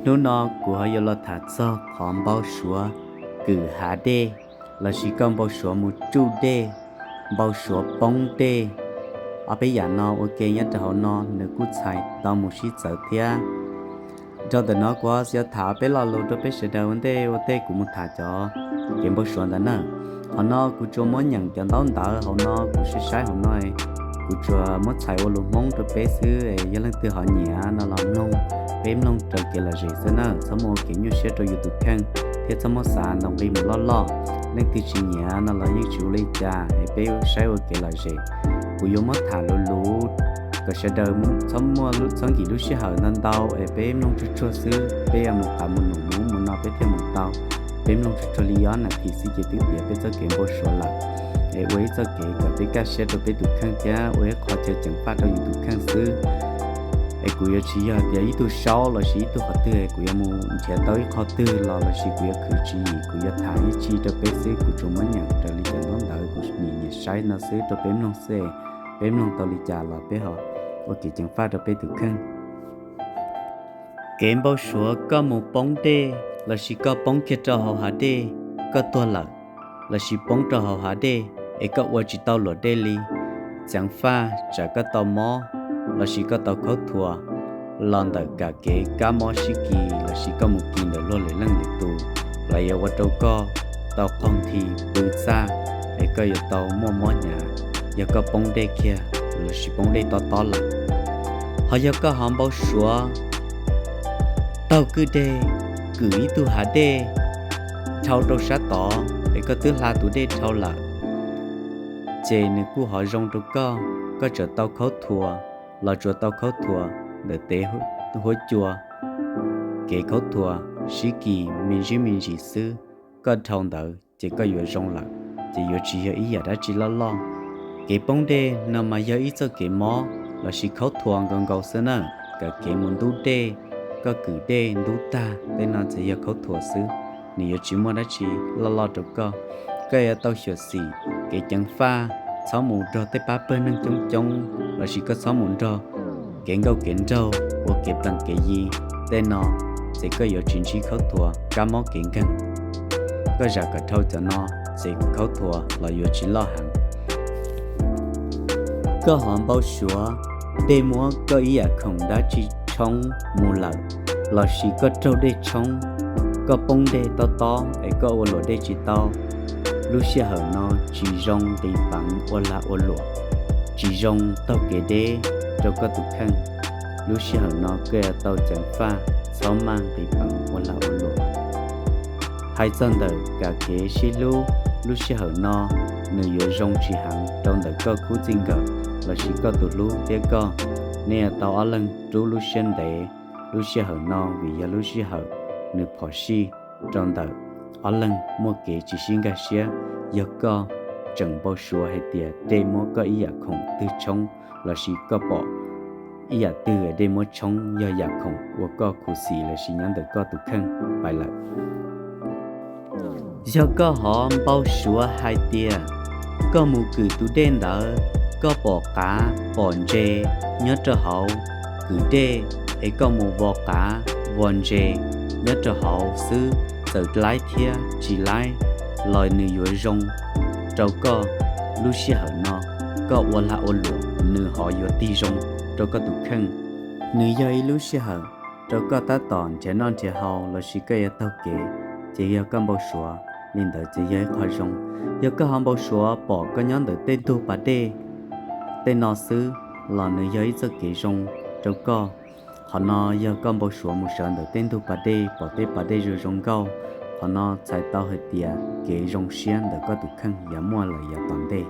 Hnub no kuv ho yuav los tham txog qhov npau suav kwm hav dej, lossis koj npau suav mus tsuj dej, npau suav poob dej. Ob peb yam no ua ke nyob rau hauv no nws kuj txhais tau mus sib txawv thiab. Dhau ntawm no kuv ho yuav tham peb lo lus rau peb sawv daws ua ntej ua tej kuv mus tham cov kev npau suav ntawd na. Hauv no kuv tsuas muab nyeem cov ntaub ntawv hauv no kuv saib saib hauv no, kuv tsuas muab txhais ua lus Hmoob rau peb xwb. Yog leej twg ho nyiam no los mloog, peb mloog raws kev lom zem xwb na, txhob muaj ua kev nyuaj siab rau yus tus kheej thiab txhob muab xav ntaus nqi mus loj loj. Leej twg tsis nyiam no los yeej tsis ua li cas, es peb saib ua kev lom zem. Kuv yuav muab tham luv luv kom sawv daws txhob muaj txhob nkim lub sij hawm ntau ntau, es peb mloog tsuag tsuag xwb, peb yuav mus qav mus num mus ub mus no peb thiaj mus tau. Peb mloog tsuag tsuag li ob nas this xwb ces twb piav peb txoj kev npau suav lawm. Es ua ib txoj kev kom peb kaj siab rau peb tus kheej thiab ua ib qho chaw ceev faj rau yus tus kheej xwb. Es kuv yuav tsis yog tias ib tug saub lossis ib tug qhov twg, kuv yuav mus nrhiav tau ib qho twg los lossis kuv yuav khwv tswv yim, kuv yuav tham ib tsi rau peb xwb, kuv tsuas muab nyeem raws li cov ntaub ntawv kuv nyiam nyiam saib no xwb rau peb mloog xwb. Peb mloog tau li cas los peb ho ua kev ceev faj rau peb tus kheej. Kev npau suav koj mus poob dej lossis koj poob kiag rau hauv hav dej, koj tuag lawm, lossis poob rau hauv hav dej es koj ua tsis tau luam dej li, ceev faj tsam koj tau mob lossis koj tau khaub thuas los ntawm kam kev kab mob sib kis lossis koj mus kis ntawm luag lwm leej lwm tus, los yuav ua rau koj tau qaug nthi pw txaj, es koj yuav tau muaj mob hnyav yog koj poob dej kiag lossis poob dej tob tob lawm. Ho yog koj ho npau suav taug kwj deg, kwm ib tug hav dej dhau rau sab tod es koj twb hla tus dej dhau lawm, ces nws kuj ho zoo rau koj, koj tsuas tau khaub thuas los tsuas tau khaub thuas ntawm tes huab cua, kev khaub thuas sib kis me ntsis me ntsis xwb, koj dhau ntawd ces koj yuav zoo lawm, ces yuav tsis yog ib yam dab tsi loj loj. Kev poob dej no mas yog ib txoj kev mob lossis khaub thuas nkaus nkaus xwb na, kam kev mus ntub dej, koj kwm dej ntub tag tej no txawm yog khaub thuas xwb, nws yuav tsis muaj dab tsi loj loj rau koj. Koj yuav tau xyuam xim kev ceev faj, txhob mus nrog tej pab pawg neeg coob coob lossis koj txhob mus nrog kev nkauj kev nraug ua kev plees kev yi, tej no ces koj yuav tsis ntsib khaub thuas kab mob kev nkeeg. Koj zam kom dhau cov no ces khaub thuas los yuav tsis loj heev. Koj ho npau suav dej muab koj ib yam khoom dab tsi tshoob mus lawm, lossis koj raug dej tshoob, koj poob dej tob tob es koj ua luam dej tsis tau, lub sij hawm no tsis zoo nqis peev ua lag ua luam, tsis zoo taug kev deb rau koj tus kheej. Lub sij hawm no koj yuav tau ceev faj txhob maj nqis peev ua lag ua luam. Hais txog ntawm kam kev sib hlub, lub sij hawm no nws yuav zoo tsis heev rau ntawm koj khub txij nkawm lossis koj tus hlub thiab koj, nej yuav tau ob leeg rub lub siab ntev. Lub sij hawm no vim yog lub sij hawm nws phom sij rau ntawm ob leeg muaj kev tsis sib nkag siab. Yog koj tseem npau suav hais tias dej muab koj ib yam khoom twg tshoob lossis koj pom ib yam twg dej muab tshoob yog yam khoom uas koj khuv xim lossis nyob ntawm koj tus kheej pais lawm. Yog koj ho npau suav hais tias koj mus kwm tus dej ntawd, koj pom qav pom ntses nyob rau hauv kwm dej, es koj mus vos qav vos ntses nyob rau hauv xwb, txawm laib thiab tsis laib los nws yuav zoo rau koj. Lub sij hawm no koj ua lag ua luam nws ho yuav tig zoo rau koj tus kheej. Nws yog ib lub sij hawm rau koj tab tom nrhiav noj nrhiav haus lossis koj yuav taug kev, ces yog koj npau suav li ntawd ces yog ib qho zoo. Yog koj ho npau suav pom koj nyob ntawm tej ntug pas dej tej no xwb los nws yog ib txoj kev zoo rau koj. Qhov no yog koj npau suav mus sawv ntawm tej ntug pas dej pom tej pas dej zoo zoo nkauj, qhov no txhais tau hais tias kev zoo siab ntawm koj tus kheej yuav muaj lawm yav tom ntej.